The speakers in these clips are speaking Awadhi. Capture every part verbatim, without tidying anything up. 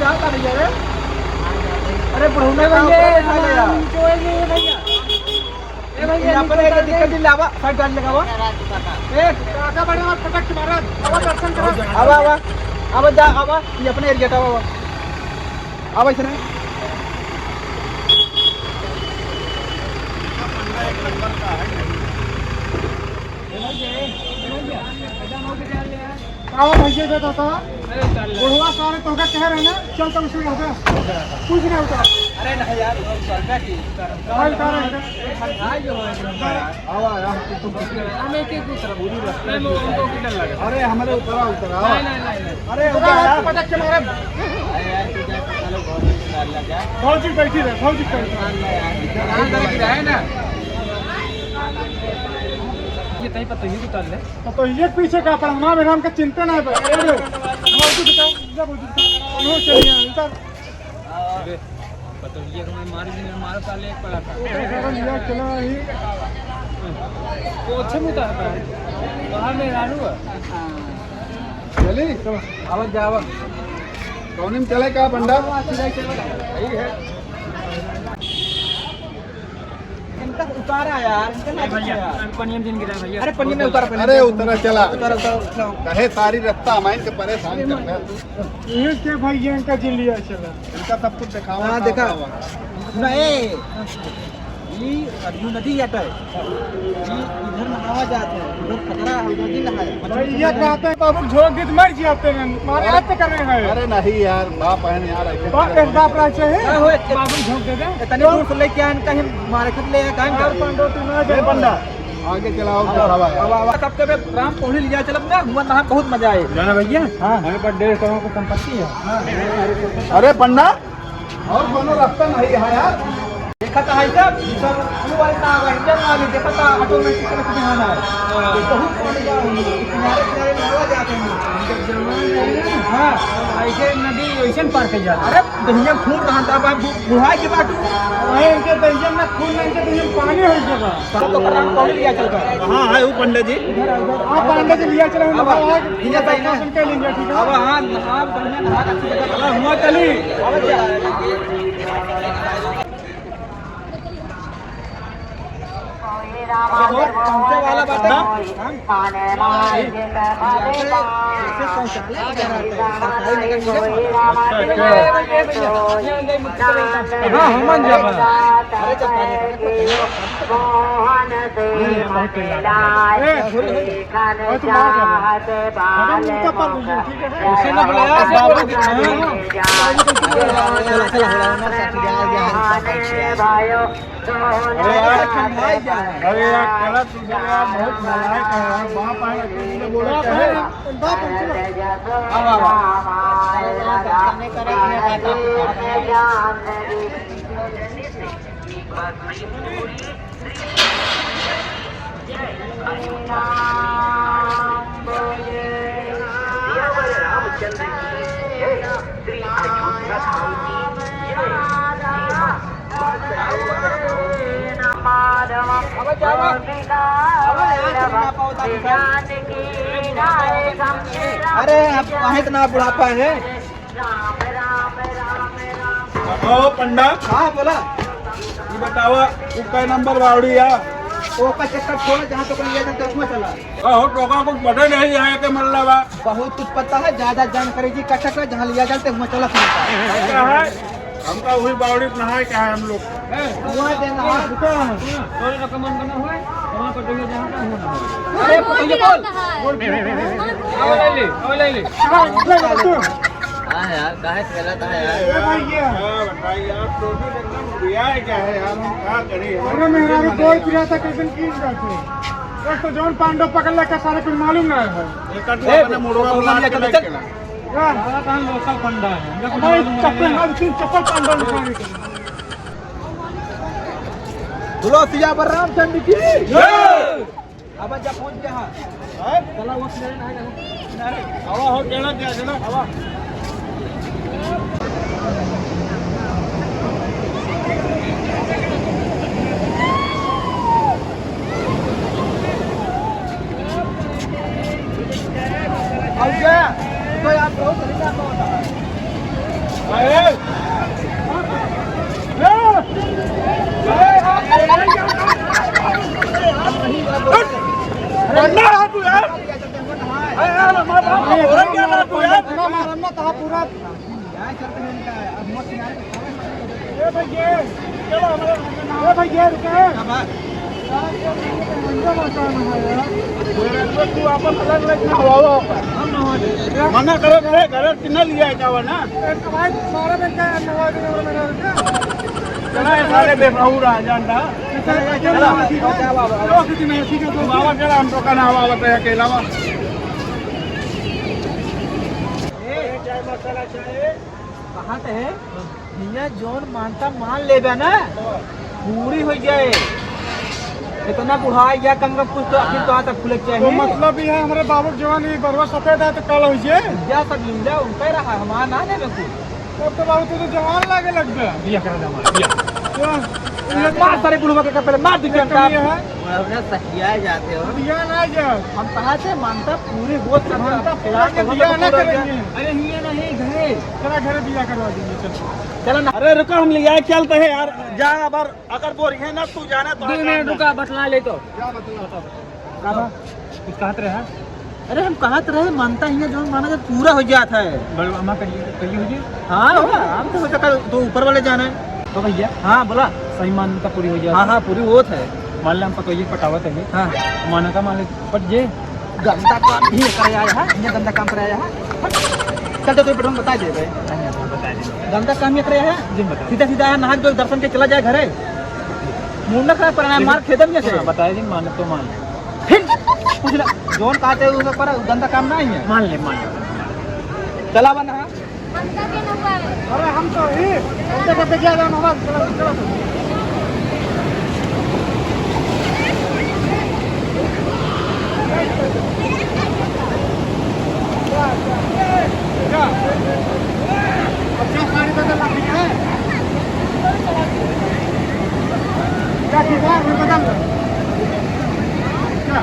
क्या कर रही है रे? अरे बुढ़ऊ ने भैया, कहा उतरा है भैया? जो है ये भैया। ए भैया, ये अपने नीचे के उतार दे। दिक्कत नहीं लावा, साइड गाड़ी लगावा। ए, काका बड़े और पटक के मारा, आवा दर्शन करा। आवा, आवा, आवा जा, आवा, ये अपने एरिया का आवा। आवा इसने। आओ भैया, दे दो तो। बुढ़वा सारे तोहका कह रहे ना, चल तो उसे यहाँ पे। कुछ नहीं होता। अरे नहीं यार, वो चलता की, उतार, उतार। हाँ, उतार, उतार। भाई जो है, आवा यार, हम तो हम एक एक दूसरा बोली रहा। नहीं, वो हमको भी डर लगा। अरे हमारे उतरा, उतरा। नहीं, नहीं, नहीं, नहीं। अरे उतरा उतरा यार। पटक के मारे। अरे यार, तू जा, चलो, बहुत उतार लगा। भौजी बैठी रहे, भौजी बैठी रहे। अंदर की रहे ना। ये तहीं पर तो ये उतार ले। तो, तो ये पीछे का पड़ा, माँ मेरा हमका चिंता ना है भाई। अरे, भौजी बताओ, जा भौजी बताओ। लो, चलिए, इधर। अरे, पतोहिया को मैं मार भी नहीं, मारा साले एक पड़ा था। अरे, लिया, चला ही। वो अच्छे मुंह था, बाहर में रानू है। चली, तो आवत जावत। कौन में चले का पंडा? सही है। इनका उतारा यार, इनका ना ए भैया, यार। अरे पनिया में जिन गिरा भैया। अरे पनिया में उतारा, पनिया अरे में। उतरा चला। उतारा, उतारा, उतारा। कहे सारी रास्ता हमारे से परेशान करना। ये के भैया इनका जिन लिया चला। इनका सब कुछ दिखावा, हाँ, कहाँ देखा। हुआ। सुना, ए, ये सरयू नदी अटै। ये इधर नहावा जात है, उधर खतरा है, उधर नहीं नहाया। भाई, ये कहते हैं, बाबू झोंक दी तो मर जाते हैं, मारे हाथ पे कर रहे हैं। अरे नहीं यार, बाप है ना यार, ऐसे बाप, एक बाप रहते हैं। क्या हुआ? बाबू झोंक दे दे। इतने दूर से लेके आए, कहीं मारे खत ले आए, कहीं और पंडो तू ना ए, जा। पंडा, आगे चलाओ, अब, दिखावा यार। अब, अब, अब, कब कबे राम पौड़ी लिया चलब ना, हुआ नहा बहुत मजा आए। जाना भैया? हाँ। हमारे पास डेढ़ करोड़ की संपत्ति है। हाँ। अरे पंडा, और कोनो रास्ता नहीं है यार। देखा था भाई साहब, सर, वो वाला ना आवा, इंजन ना आवे, देखा था, ऑटोमेटिक करके दिखाना है। ये बहुत बढ़िया है, किनारे, किनारे में आवा जाते हैं। जब जवान रहे ना, हाँ। ऐसे नदी वैसे पार कर जाता। अरे, दहिया खून रहा था, अब बु-, बुढ़ाई के बाटू। वही इनके दहिया में खून नहीं, इनके दहिया में पानी हो गया। तो, तो राम कौड़ी लिया चल कर। हाँ, है वो पंडित जी। इधर, इधर। हाँ, पंडित जी लिया चलो, हम अब लोग आए, इधर बैठना। दर्शन कर लेंगे, ठीक है? अब हाँ, नहा, बढ़िया नहा, अच्छी जगह पर। हाँ, हुआ चली। अब जा। अब वो पहुंचे वाला बाटे। हाँ? हाँ, ये शौचालय वगैरह है, सरकारी नगर निगम है। अच्छा, अच्छा। हाँ, हमन जाबा। अरे, जब कार्यक्रम तो कहियो। अरे, बहुत तेज लगा। ए, अरे, तू मार जा। अरे, उनका पर दीजिए, ठीक है? उसे ना बुलाया, बाबू जी। हाँ, हाँ। चला, चला, चला, चला, चला। अरे यार, अरे यार, चला तू, चल यार, बहुत नालायक है यार, बाप आए, तू बोले क्या है? बाप है, चलो। आवा, आवा। अरे, अब काहे इतना बुढ़ापा है? ओ पंडा। हाँ, बोला। ये बतावा, वो कै नंबर बावड़ी है? वो का चक्कर छोड़, जहाँ तो कोई ये चश्मा चला। अहो, टोका कुछ पता नहीं, यहाँ के मल्ला बा। बहुत कुछ पता है, ज्यादा जानकारी जी कटक है, जहाँ लिया जाते हुआ चला सुनता। क्या है? हमका वही बावड़ी नहाए क्या है हम लोग? हुआ देना है। तोरे रकम बना हुआ है, वहाँ पर जगह जहाँ का होना है। अरे, पहले बोल। बोल। आओ ले ले, आओ ले ले। हाँ यार, काहे खेला था यार? ए भैया। क्या बताइए यार, टोपी एकदम दिया है क्या है यार, हम क्या करें? अरे मेहरारू कोई पिया था, कैसन की बात है? एक तो जौन पांडव पकड़ लेके सारे कुछ मालूम ना है। एक आदमी ए, अपने मुड़वा वो बुला ले के चल, लेके चल। ना। वाह। हमारा कहाँ लोकल फंडा है, हमने कुछ हमारे मालूम नहीं चप्पल है। मार, तीन चप्पल पांडव ने मारी। बोलो सियावर रामचंद्र की। जय। अब जा पहुंच गया है। हैं? चला वो किनारे ना आएगा। किनारे। आवा हो, केला क्या है ना? आवा। अब क्या? तो यार बहुत तरीका का होता है। बंदा रहा तू यार। अरे यार, हमारे बाप का हो रहा क्या रहा तू यार? ए भैया, चलो हमारे, ए भैया, रुके। तू अपन अलग अलग ना हवा, हवा पर। मना करो, घरे, घरे से न लिया जावा ना। भाई, सारा दिन का नवाज में मेरा रुके। चला, ये सारे बेबहू रहा, जानता। चला, चला, बाबा, चला, हम तो का ना हवा, बताया, अकेला बा। ए, चाय मसाला चाय। कहाँ ते है? हियाँ जौन मानता मान लेबे ना, पूरी होइ जाए। इतना बुढ़ाई गया, कम से कम कुछ तो आखिर तो हाथ खुले के तो चाहिए। मतलब ये है, हमरे बाबू के जवान ये बरवा सफेद है तो काला होइ जाए। या सब लीला उनका ही रहा, हमारा ना लेबे कुछ। तब तो बाबू तू तो जवान लागे लग गया। बिया करा दे हमारा, बिया। तो ये मार सारे बुढ़वा के कपड़े, मार दे ये क्या कमी है? वो अपना सखिया जाते हो। बिया ना जा। हम कहा थे मानता पूरी हो सकता। मानता पूरा के बिया ना करेंगे। अरे हियाँ नहीं, घरे। चला घरे बिया करवा देंगे, चल। चला ना। अरे रुको, हम लिया चलते हैं यार। जा अब, अगर बोरिहे ना तू जाना तो दो मिनट रुका, बतला ले तो। क्या बतला? का बा? कुछ कहत रहे? अरे हम कहत रहे, मानता हियाँ जौन माना जब पूरा होइ जात है। बड़वा अम्मा कहिए, कहिए हो जी? हाँ, हो, आराम से हो सका, तो ऊपर वाले जाने। तो भैया। हाँ, बोला। सही मानता पूरी होइ जात है। हाँ, हाँ, पूरी होत है। मान ले हम पतोइये पटावत है। हाँ। माना का मान ले, पट जे। गंदा काम ही करे आया है, ये गंदा काम करे आया है। चल तो तू पटवन बता दे बे। नहीं, नहीं, बता दे। गंदा काम ये करे है। जी, बता। सीधा सीधा आया, नहा के दर्शन के चला जाए घरे। मुंडा खराब करना है, लेकिन मार खेदन में से। हाँ, बताया जी, मान तो मान। फिर कुछ ना, जौन कहते हैं, उसका पर गंदा काम ना ही है। मान ले, मान ले। चला बना। अरे हम तो ही, हम तो बदे गया जाना होगा, चलो, चलो। क्या? अच्छा, साड़ी बदलना ठीक है? क्या ठीक है? मैं बदल दूँ। क्या?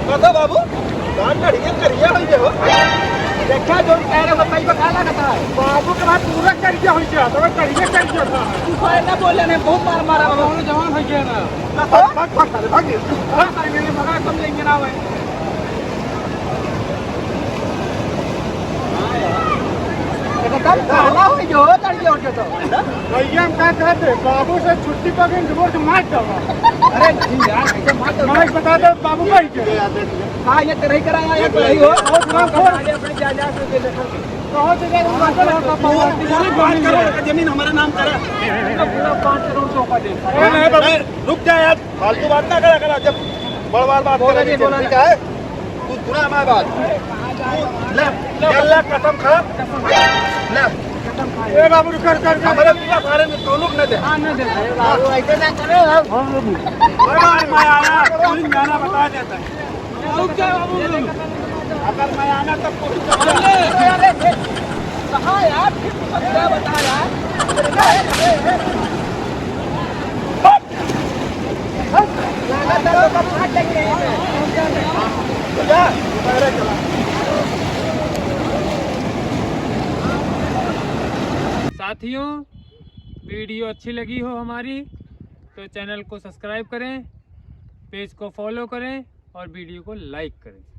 कथा बाबू, कान करिया करिया होइ गया हो। देखा जो कह रहे हो, सही बता लगा था। बाबू के भाई पूरा करिया होइ गया, तो करिया करिया था। तू फायदा बोले नहीं, बहुत मार मारा बाबू। जवान होइ गया ना। भाग, भाग, भाग, साले, भाग। भाग, साले, मेरे भगा, तुम लेंगे ना भाई। एकदम काला होइ गयो, चढ़ गयो, उठ गयो तो। भैया, हम का कहते, बाबू से छुट्टी पा के जोर से मार डाला। अरे, जी यार, ऐसे मार डाला। मार बता दे, बाबू भाई के। हाँ, ये तेरे ही कराया, ये तेरे ही हो। और पूरा फोड़। अपने जायदाद में दे दे। कहो तो यार, हम बात करो, पूरी पाँच करोड़ का जमीन हमारे नाम करा। पूरा पाँच करोड़ सौंपा दे। अरे, नहीं, बाबू। रुक जा यार, फालतू बात ना करा करा। जब बड़ बार बात बोला करे, जी, बोला ठीक जी। है? तू सुना हमारी बात। तू ले, ले, ले कसम खा। ले। ए बाबू, रुक, रुक, रुक। हमारे पूरा सारे में कौनो को न दे। हाँ, न दे। अरे बाबू, ऐसे ना करो। अरे बाबू, मैं आया, कोई गाना बता देता है। रुक जा बाबू, रुक। अगर मैं आना तब कोई अरे, अरे, अरे, कहाँ यार? फिर तुम क्या बता यार? साथियों, वीडियो अच्छी लगी हो हमारी तो चैनल को सब्सक्राइब करें, पेज को फॉलो करें और वीडियो को लाइक करें।